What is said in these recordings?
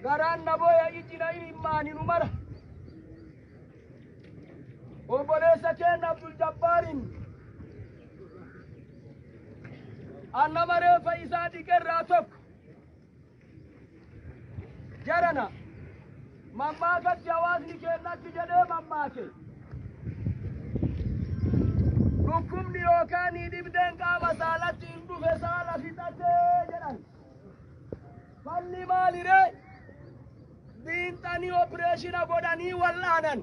Garaan na booya, ijji na imimmaani nu mara. Obboleessa keenya Abdul Jabbaarin an nama reeffa isaa dhiqerraa tokko. Jarana, mammaakatti hawaasni keenyatti jedhee mammaake. Dhukkubni yookaan dhibdeen qaama saalatti hin dhufe saala fixatee jedhan. Falli maaliree? Biinxanii opereeshina godhanii wal'aanan.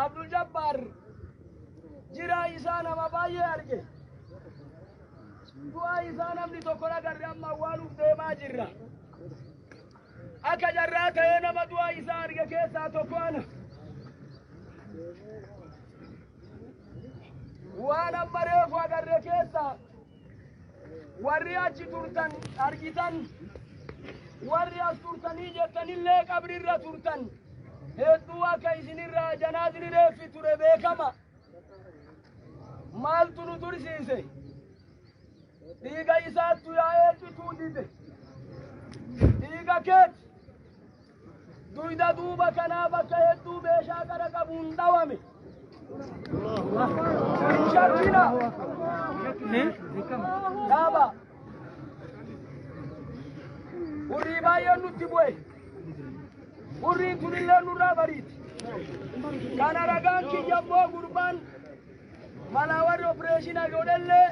Abdul Jabbaar jiraa isaa nama baay'ee arge. Du'aa isaa namni tokko agarre, amma awwaaluuf deemaa jirra. Akka jarraa ta'ee nama du'aa isaa arge keessaa tokko ana. Waan amma reefu agarre keessaa warri achi turtan argitan, warri as turtanii jettanillee qabrirra turtan, hedduu akka isinirraa janaasni reeffi ture beekama. Maaltu nu tursiise? Dhiiga isaattu yaa'ee cituu dide. Dhiiga keeti. Duyda duuba kanaa bakka hedduu meeshaa qara qabuun dhawame. Hin shakkina. Dhaaba. Hurrii baay'een nutti bu'e. Hurriin tunillee nurraa bariiti. Kana ragaan kiyya immoo gurbaan malaa warri opereeshina godhellee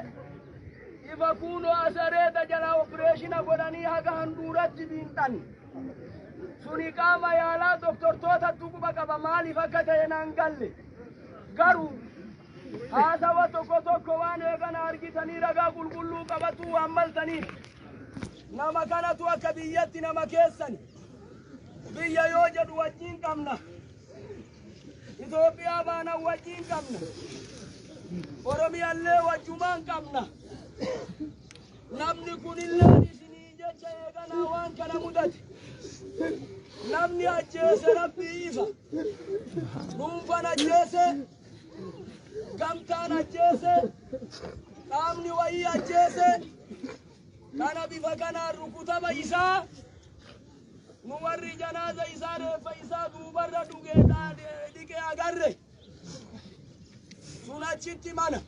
ifa kuunoo asareeta jalaa opereeshina godhanii haga handhuuratti biinxan. Suni qaama yaalaa doktortootatti quba qaba, maaliif akka ta'e naan galle. Garuu haasawa tokko tokko waan eegana argitanii ragaa qulqulluu qabatu waan maltaniif, nama kanatu akka biyyatti nama keessani. Biyya yoo jedhu wajjin qabna. Itoophiyaa baanan wajjin qabna. Oromiyaallee wajjumaan qabna. Namni kunillee isinii jecha eeganaa waan kana mudate. Namni ajjeese Rabbii ifa. Dhuunfan ajjeese, gamtaan ajjeese, qaamni wayii ajjeese, kana bifa kanaan rukutama isaa nu warri janaaza isaa reeffa isaa duubarra dhugee dhiqee agarre sun achitti mana.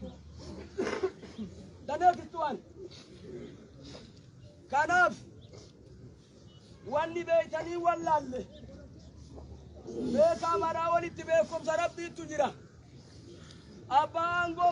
The next one. Kanaaf wanni beeytanii wallaalle beekaa maraa walitti beekumsa Rabbiitu jira. Abbaa aangoo.